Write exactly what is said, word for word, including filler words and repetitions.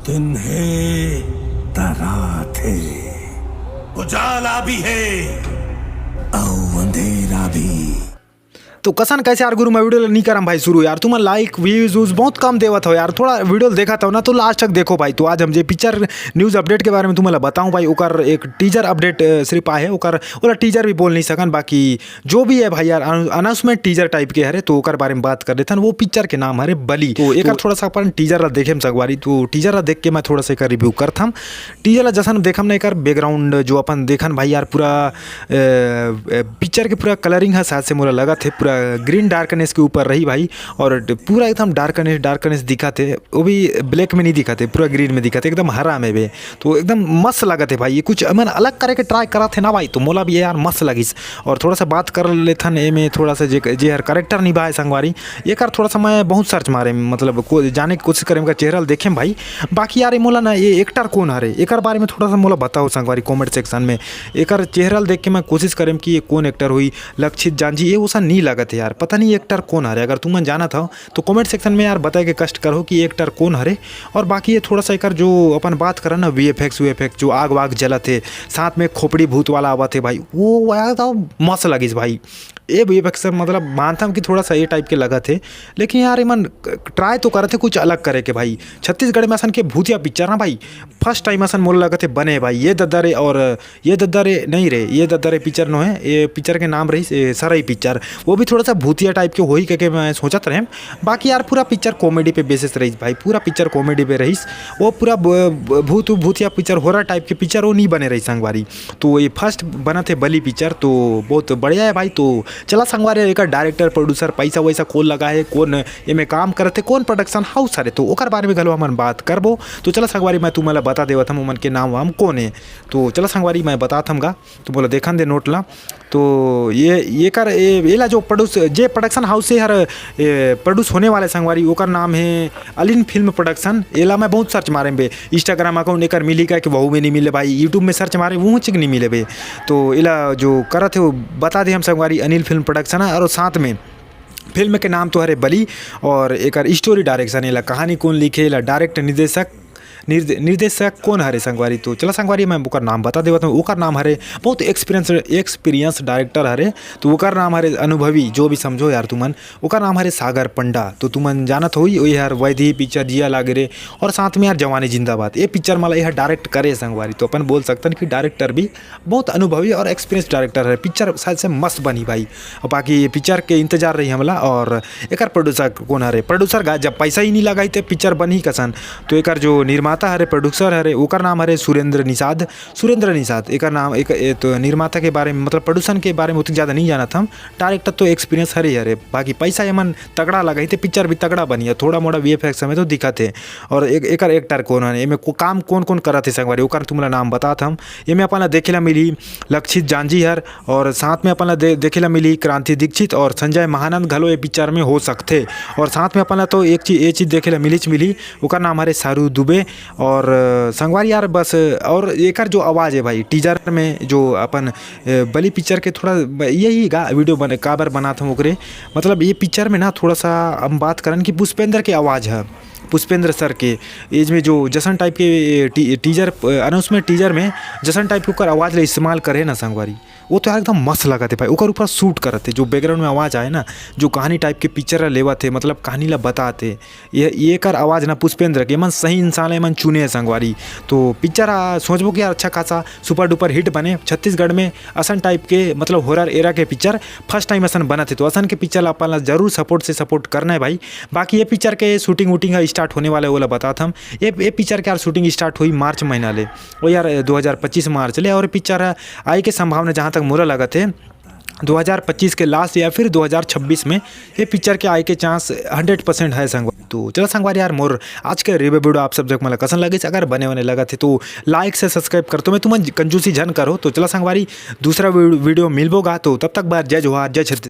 दिन हे त रात हे, उजाला भी हे अउ अंधेरा भी। तो कसन कइसे यार गुरु, मैं वीडियो ला नहीं करम भाई शुरू यार, तुमन लाइक व्यूज व्यूज बहुत कम देवत हो यार, थोड़ा वीडियो ला देखत हो ना तो लास्ट तक देखो भाई। तो आज हम जे पिक्चर न्यूज अपडेट के बारे में तुमन ला बताऊं भाई, ओकर एक टीजर अपडेट सिर्फ आए हे, ओकर ओला टीजर भी बोल नहीं सकन, बाकी जो भी है भाई यार, अनाउंसमेंट टीजर टाइप के हरे, तो ओकर बारे में बात कर लेथन। वो पिक्चर के नाम हरे बली। तो एकर तो थोड़ा सा अपन टीजर ला देखे संगवारी, तो टीजर ला देख के मैं थोड़ा सा एकर रिव्यू करथम। टीजर ला जसन देखम ना, एकर बैकग्राउंड जो अपन देखन भाई यार, पूरा पिक्चर के पूरा कलरिंग है, शायद से मोला लगत हे पूरा ग्रीन डार्कनेस के ऊपर रही भाई, और पूरा एकदम डार्कनेस डार्कनेस दिखत हे, वो भी ब्लैक में नहीं दिखत हे, पूरा ग्रीन में दिखत हे, एकदम हरा में बे। तो एकदम मस्त लगत हे भाई, ये कुछ मन अलग करे के ट्राई करत हे ना भाई, तो मोला भी यार मस्त लगिस। और थोड़ा सा बात कर लेथन एमे, थोड़ा सा जे जे हर करेक्टर निभाए संगवारी, एकर थोड़ा सा मैं बहुत सर्च मारे, मतलब को जाने की कोशिश करे, एकर चेहरा ल देखे भाई। बाकी यार ये मोला ना, ये एक्टर कौन हरे, एकर बारे में थोड़ा सा मोला बताओ संगवारी कमेंट सेक्शन में। एकर चेहरा ल देख के मैं कोशिश करेम कि ये कौन एक्टर हुई, लक्षित जांजी, ये उसन नहीं लगत हे यार, पता नहीं एक्टर कौन हरे। अगर तुमन जानत हो तो कमेंट सेक्शन में यार बताए के कष्ट करो कि एक्टर कौन हरे। और बाकी ये थोड़ा सा एकर जो अपन बात करन ना, V F X, V F X जो आग वाग जलत हे, साथ में खोपड़ी भूत वाला आवत हे भाई, वो यार तो मस्त लगिस भाई। ये वी एफ एक्स मतलब मानथम कि थोड़ा सा ये टाइप के लगत हे, लेकिन यार एमन ट्राई तो करत हे कुछ अलग करे के भाई। छत्तीसगढ़ में असन के भूतिया पिक्चर ना भाई, फर्स्ट टाइम असन मोला लगत हे बने भाई। ये दद्दा रे, और ये दद्दा रे नहीं रे, ये दद्दा रे पिक्चर नो है, ये पिक्चर के नाम रहिस ए, सरई पिक्चर। वो भी थोड़ा सा भूतिया टाइप के होही करके मैं सोचत रहेम। बाकी यार पूरा पिक्चर कॉमेडी पे बेसिस रहिस भाई, पूरा पिक्चर कॉमेडी पे रहिस। वो पूरा ब- ब- भूत भूतिया पिक्चर, हॉरर टाइप के पिक्चर वो नहीं बने रहिस संगवारी। तो ये फर्स्ट बनत हे बली पिक्चर, तो बहुत बढ़िया है भाई। तो चला संगवारी, एकर डायरेक्टर, प्रोड्यूसर, पैसा वैसा कौन लगा है, कौन एमे काम करत हे, कौन प्रोडक्शन हाउस हरे, तो ओकर बारे में घलो हमन बात करबो। तो चला संगवारी, मैं तुमन ला बता देवत हूँ ओमन के नाम वाम कौन हे। तो चला संगवारी, मैं बतात हूँ गा, तो मोला देखन दे नोट ला। तो ये एकर ए- एला जो प्रोड्यूस जे प्रोडक्शन हाउस हे हर ए, प्रोड्यूस होने वाले संगवारी, ओकर नाम हे अलिन फिल्म प्रोडक्शन। एला मैं बहुत सर्च मारे बे, इंस्टाग्राम अकाउंट एकर मिली का कि वहू में नहीं मिले भाई, यूट्यूब में सर्च मारे वहू चिक नहीं मिले बे। तो एला जो करत हे वो बता दे हम संगवारी, अनिल फिल्म प्रोडक्शन है। और साथ में फिल्म के नाम तो हरे बली, और एकर स्टोरी डायरेक्शन, एला कहानी कौन लिखे, एला डायरेक्ट निर्देशक निर्दे- निर्देशक कौन हरे संगवारी, तो चला संगवारी, मैं ओकर नाम बता देवत हूँ। ओकर नाम हरे, बहुत एक्सपीरियंस एक्सपीरियंस डायरेक्टर हरे, तो ओकर नाम हरे अनुभवी, जो भी समझो यार तुमन। ओकर नाम हरे सागर पंडा, तो तुमन जानत होई, वही हर वैदेही पिक्चर, जिया लागे रे, और साथ में यार जवानी जिंदाबाद, ये पिक्चर मला यह डायरेक्ट करे संगवारी, तो अपन बोल सकतन कि डायरेक्टर भी बहुत अनुभवी और एक्सपीरियंस डायरेक्टर हरे। पिक्चर शायद से मस्त बनी भाई। और बाकी ये पिक्चर के इंतजार रही हमला। और एकर प्रोड्यूसर कौन हरे? प्रोड्यूसर का जब पैसा ही नहीं लगाई तो पिक्चर बनी कसन? तो एकर जो निर्माता हरे, प्रोड्यूसर हरे, ओकर नाम हरे सुरेंद्र निषाद। सुरेंद्र निषाद एकर नाम एक ए, तो निर्माता के बारे में, मतलब प्रोड्यूसर के बारे में उतनी ज़्यादा नहीं जानत हम। डायरेक्टर तो एक्सपीरियंस हरे ही हरे, बाकी पैसा एमन तगड़ा लगाई तो पिक्चर भी तगड़ा बनी है। थोड़ा मोड़ा वी एफ एक्स में तो दिखत हे। और एक एकर एक्टर कौन हरे, एमे को, काम कौन कौन करत हे संगवारी, ओकर तुमला नाम बतात हम। एमे अपन ला देखे ला मिली लक्षित जांजी हर, और साथ में अपन ला दे, देखे ला मिली क्रांति दीक्षित और संजय महानंद घलो ये पिक्चर में हो सकथे। और साथ में अपन ला तो एक चीज, ये चीज देखे ला मिलीच मिली, ओकर नाम हरे सारू दुबे। और अ, संगवारी यार बस, और एकर जो आवाज़ है भाई टीजर में, जो अपन अ, बली पिक्चर के थोड़ा ब- यही गा वीडियो बन काबर बनात हूँ ओकरे, मतलब ये पिक्चर में ना थोड़ा सा हम बात करन कि पुष्पेंद्र के आवाज़ है, पुष्पेंद्र सर के एज में जो जसन टाइप के टी, टीजर अनाउंसमेंट टीजर में जसन टाइप के ओकर आवाज़ ला इस्तेमाल करे ना संगवारी, वो तो यार एकदम मस्त लगत हे भाई। ओकर ऊपर शूट करत हे, जो बैकग्राउंड में आवाज़ आए ना, जो कहानी टाइप के पिक्चर ला लेवत हे, मतलब कहानी ला बतात हे। ये ये एकर आवाज़ ना पुष्पेंद्र के, एमन सही इंसान ला एमन चुने हे संगवारी। तो पिक्चर आ, सोचबो कि यार अच्छा खासा सुपर डुपर हिट बने छत्तीसगढ़ में। असन टाइप के मतलब हॉरर एरा के पिक्चर फर्स्ट टाइम असन बनत हे, तो असन के पिक्चर ला अपन ला जरूर सपोर्ट से सपोर्ट करना है भाई। बाकी ये पिक्चर के शूटिंग वूटिंग है स्टार्ट होने वाला है, वो ला बतात हम। ये ये पिक्चर के यार शूटिंग स्टार्ट हुई मार्च महीना ले, वो यार दो हज़ार पच्चीस मार्च ले, और पिक्चर है आए के संभावना जहाँ तक मोला लगत हे दो हज़ार पच्चीस के लास्ट या फिर दो हज़ार छब्बीस में ये पिक्चर के आए के चांस हंड्रेड परसेंट है संगवारी। तो चला संगवारी यार, मोर आज के रिव्यू वीडियो आप सब जग मला कसन लगिस, अगर बने बने लगत हे तो लाइक से सब्सक्राइब कर, तो मैं तुमन कंजूसी झन करो। तो चला संगवारी, दूसरा वीडियो मिलबो गा, तो तब तक बार जय जोहार, जय छत्तीसगढ़।